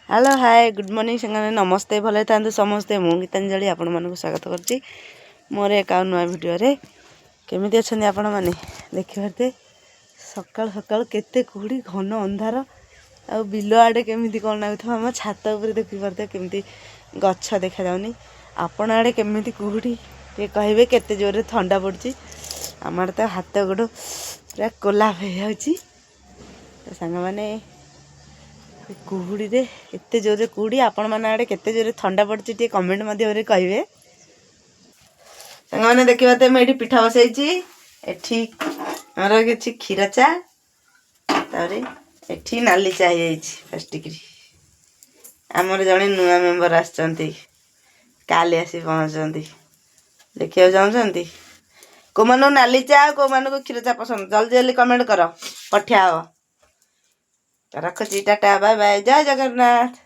Hello, ହାଏ, good morning ସାଙ୍ଗମାନେ, ନମସ୍ତେ। ଭଲରେ ଥାନ୍ତୁ ସମସ୍ତେ। ମୁଁ ଗୀତାଞ୍ଜଳି ଆପଣମାନଙ୍କୁ ସ୍ୱାଗତ କରୁଛି ମୋର ଏକ ଆଉ ନୂଆ ଭିଡ଼ିଓରେ। କେମିତି ଅଛନ୍ତି ଆପଣମାନେ? ଦେଖିପାରୁଥିବେ, ସକାଳୁ ସକାଳୁ କେତେ କୁହୁଡ଼ି, ଘନ ଅନ୍ଧାର। ଆଉ ବିଲ ଆଡ଼େ କେମିତି କ'ଣ ଲାଗୁଥିବ, ଆମ ଛାତ ଉପରେ ଦେଖିପାରୁଥିବେ କେମିତି ଗଛ ଦେଖାଯାଉନି। ଆପଣ ଆଡ଼େ କେମିତି କୁହୁଡ଼ି ଟିକେ କହିବେ। କେତେ ଜୋରରେ ଥଣ୍ଡା ପଡ଼ୁଛି। ଆମର ତ ହାତ ଗୋଡ଼ ପୁରା କୋଲାପ ହେଇଯାଉଛି। ତ ସାଙ୍ଗମାନେ, କୁହୁଡ଼ିରେ, ଏତେ ଜୋରରେ କୁହୁଡ଼ି, ଆପଣମାନଙ୍କ ଆଡ଼େ କେତେ ଜୋରରେ ଥଣ୍ଡା ପଡ଼ୁଛି, ଟିକେ କମେଣ୍ଟ ମାଧ୍ୟମରେ କହିବେ। ସାଙ୍ଗମାନେ, ଦେଖିବା ତ, ମୁଁ ଏଇଠି ପିଠା ବସେଇଛି। ଏଠି ଆମର କିଛି କ୍ଷୀର ଚା, ତାପରେ ଏଠି ନାଲି ଚା ହେଇଯାଇଛି ଫାଷ୍ଟିକିରି। ଆମର ଜଣେ ନୂଆ ମେମ୍ବର ଆସିଛନ୍ତି, କାଲି ଆସି ପହଞ୍ଚନ୍ତି। ଦେଖିବାକୁ ଚାହୁଁଛନ୍ତି? କେଉଁମାନଙ୍କୁ ନାଲି ଚା ଆଉ କେଉଁମାନଙ୍କୁ କ୍ଷୀର ଚା ପସନ୍ଦ, ଜଲ୍ଦି ଜଲ୍ଦି କମେଣ୍ଟ କର, ପଠିଆ ହବ। ରଖୁଛି, ଟାଟା, ବାଏ ବାଏ, ଜୟ ଜଗନ୍ନାଥ।